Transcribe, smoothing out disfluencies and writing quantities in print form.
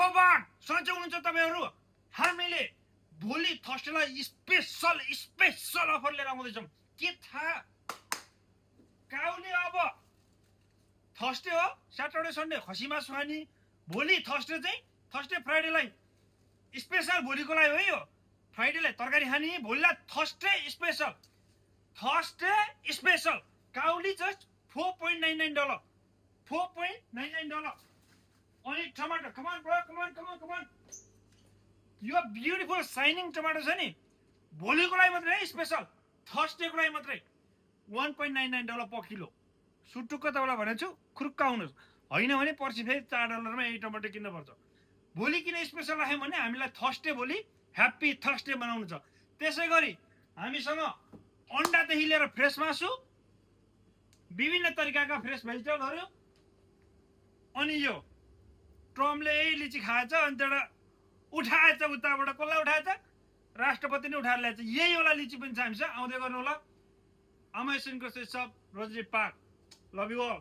हो बात सन्चै हुनुहुन्छ तपाईँहरू हामीले भोलि थर्सडेलाई स्पेसल अफर लिएर आउँदैछौँ के थाहा काउले अब थर्सडे हो स्याटरडे सन्डे खसी मासु खाने भोलि थर्सडे फ्राइडेलाई स्पेसल भोलिको लागि हो यो फ्राइडेलाई तरकारी खाने भोलिलाई थर्सडे स्पेसल काउली जस्ट $4.99 $4.99 अनि टमाटर कमान ब्रो कमान यो ब्युटिफुल साइनिङ टमाटर छ नि भोलिको लागि मात्रै है स्पेसल थर्सडेको लागि मात्रै $1.99 पर किलो सुटुक्क तपाईँलाई भनेको छु खुरुक्क आउनुहोस् होइन भने पर्सि फेरि $4 यही टमाटर किन्नुपर्छ भोलि किन स्पेसल राख्यौँ भने हामीलाई थर्सडे भोलि ह्याप्पी थर्सडे बनाउनु छ त्यसै गरी हामीसँग अन्डादेखि लिएर फ्रेस मासु विभिन्न तरिकाका फ्रेस भेजिटेबलहरू अनि यो ट्रम्पले यही लिची खाएछ अनि त्यहाँबाट उठाएछ उताबाट कसलाई उठाएछ राष्ट्रपति नै उठाएर ल्याएछ यही होला लिची पनि छ हामीसँग आउँदै गर्नु होला अमेसिनको सब rosary park love you all